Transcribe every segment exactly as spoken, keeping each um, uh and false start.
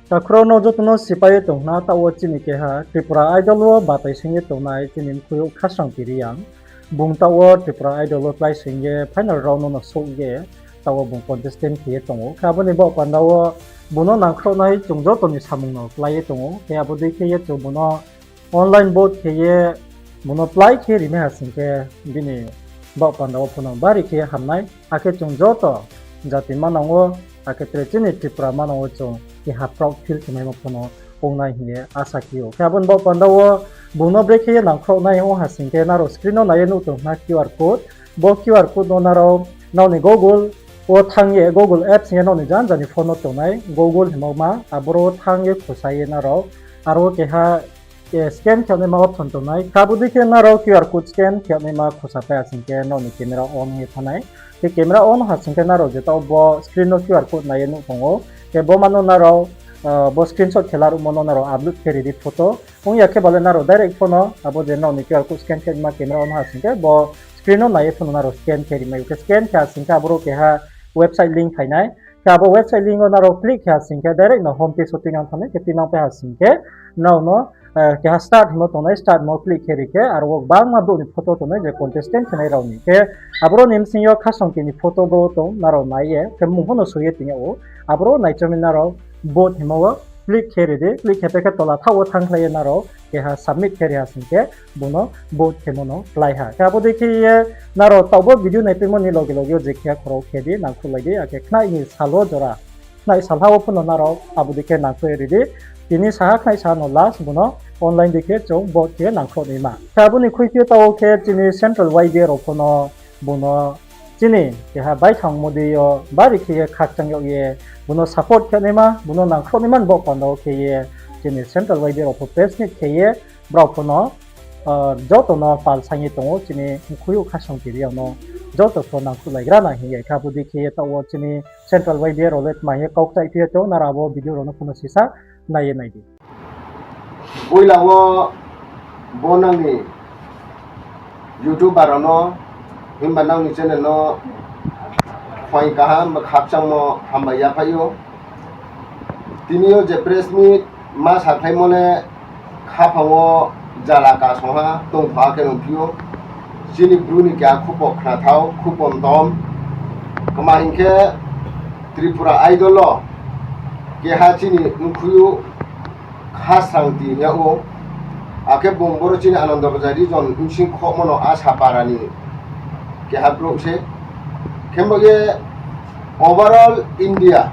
Takhu rao no joto no sipai ye tong khna, taoh wo chini keha Tripura Idol wo batai sing ye tongnai chini mkhuiyouh Khasrangti Reang. Bung taoh wo Tripura Idol wo klái sing ye final round no no souh ye, taoh wo bung contestant khe ye tong ou. Khe abo ni baoh panda wo bung no nangkhrouhnai chung joto ni samung no klái ye tong ou. Khe abo dei khe ye chung bung no online vote khe ye bung no plái khe rimai ha sing khe bini baoh panda wo pho no bari khe hamnai. Akhe chung joto jati manang wo, akhe tre chini Tripura manang wo chung keha proud feel khe maimo pho no ongnai hing ye asa khe ou. Khe abo ni baoh panda wo bung no brekhe ye nangkhrouhnai ong ha sing khe nrao screen no nai ye nuh tong khna Q R code. Bo Q R code no nrao nrao ni Google wo thanng ye, Google Apps hing ye nrao ni janja ni phone no tongnai Google hingmo ma, aboro wo thanng ye khusa ye nrao aro keha scan khe yagnaima option tongnai. Khe abo dei khe nrao Q R code scan khe yagnaima khusa pai ha sing khe nrao ni camera on ye thanng nai. Khe camera on ha sing khe nrao je taoh bo screen no Q R code nai ye nuh tong ou. Khe bo ma no nrao, bo screenshot khe laruhmo no nrao upload khe ri di photo. Ong ya khe ba le nrao direct pho no abo je nrao ni Q R code scan khe yagnaima camera on ha sing khe bo screen no nai ye pho no nrao scan khe rimai ou. Khe scan khe ha sing khe aboro keha website link phai nai. Khe abo website link wo nrao click khe ha sing khe direct no home page wo tuinang thanng nai, khe tuinang pai ha sing khe nrao no keha start hingmo tongnai, start hingmo click khe ri khe aro wo gbangma brouh ni photo tongnai je contestant khenai rao ni. Khe aboro ni bsing yo Khasrangti ni photo bo tong, nrao nai ye khe mmung pho no soi ye tong yag ou. Aboro naichom ye nrao vote hingmo wo click khe ri di, click khe pai khe tola thaoh wo thanngkhlai ye nrao keha submit khe ri ha sing khe bung no vote khemo no klái ha. Khe abo dei khe ye nrao taoh bo video naipaimo ni loge loge yo je khe khorao khe di, nangkhruhlai di, akhe khnai ni sal wo jora, khnai salha wo pho no nrao abo dei khe nangkhruh ye ri di. Tini saha khnai saha no last bung no online dei khe chung vote khe nangkhruhnaima. Khe abo ni khuiphi yo taoh wo khe chini central Y B A rao pho no bung no chini keha baithangmo dei yo bari khe ye khakchang yag ye bung no support khe naima, bung no nangkhruhnaima ni baoh panda wo khe ye chini central Y B A rao pho press meet khe ye brao pho no joto no pal saing ye tong ou, chini mkhuiyouh Khasrangti Reang no joto pho nangkhruhlaigra na hing ye. Khe abo dei khe ye taoh wo chini central Y B A rao le tma hing ye kau kchaihphi ye tong, nrao abo video rao no pho no sisa nai ye nai di. Poila wo bo nang ni YouTuber rao no, himba nang ni channel no phaing kaham, khakchangmo hambai yaphaih ou. Tini yo je press meet ma sakhlaimo le khaphang wo jala kasongha tongpha khe nungphi ou. Chini Bru ni keha khupo khnathao, khupo mtom. Kma hing khe Tripura Idol wo keha chini mkhuiyouh Khasrangti hing yag ou. Akhe bung boro chini Anandabazar region bsing khohmo no Asapara ni keha brouh se. Khe bo ye overall India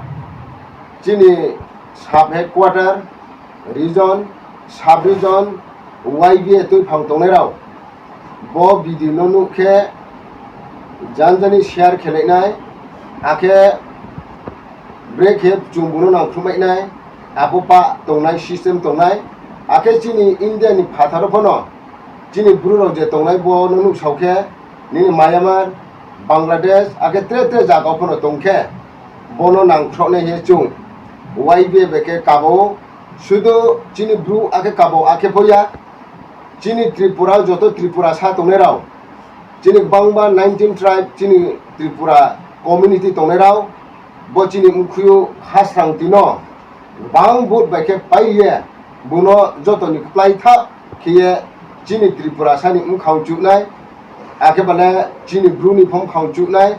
chini sub headquarter, region, sub region, Y B A tuiphang tongnai rao bo video no nuh khe janja ni share khelai nai, akhe brekhe chung bung no nangkhruhmai nai, abo pah tongnai system tongnai, akhe chini India ni phathar wo pho no chini Bru rao je tongnai bo no nuhsao khe, nini Myanmar, Bangladesh, akhe tre tre zaga wo pho no tong khe, bo no nangkhruhnai hing ye chung Y B A bai khe kaba ou, sudu chini Bru akhe kaba ou akhe pho ya, chini Tripura joto Tripurasa tongnai rao, chini gbangma nineteen tribe chini Tripura community tongnai rao, bo chini mkhuiyouh Khasrangti no gbang vote bai khe pai ye, bung no joto ni kplái tha khe ye chini Tripurasa ni mkhang chuh nai, akhe ba le chini Bru ni pho mkhang chuh nai,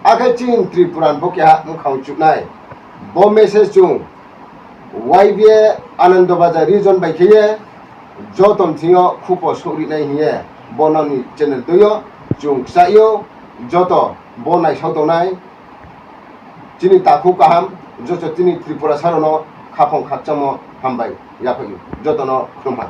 akhe chini Tripura ni pho keha mkhang chuh nai. Bo message chung Y B A Anandabazar region bai khe ye joto ni thing yo khupo souhri nai hing ye bo nang ni channel dei yo chung kchaih ou, joto bo naisao tongnai chini takhu kaham, joto chini Tripurasa rao no khaphang khakchangmo hambai yaphaih ou, joto no khlum ha.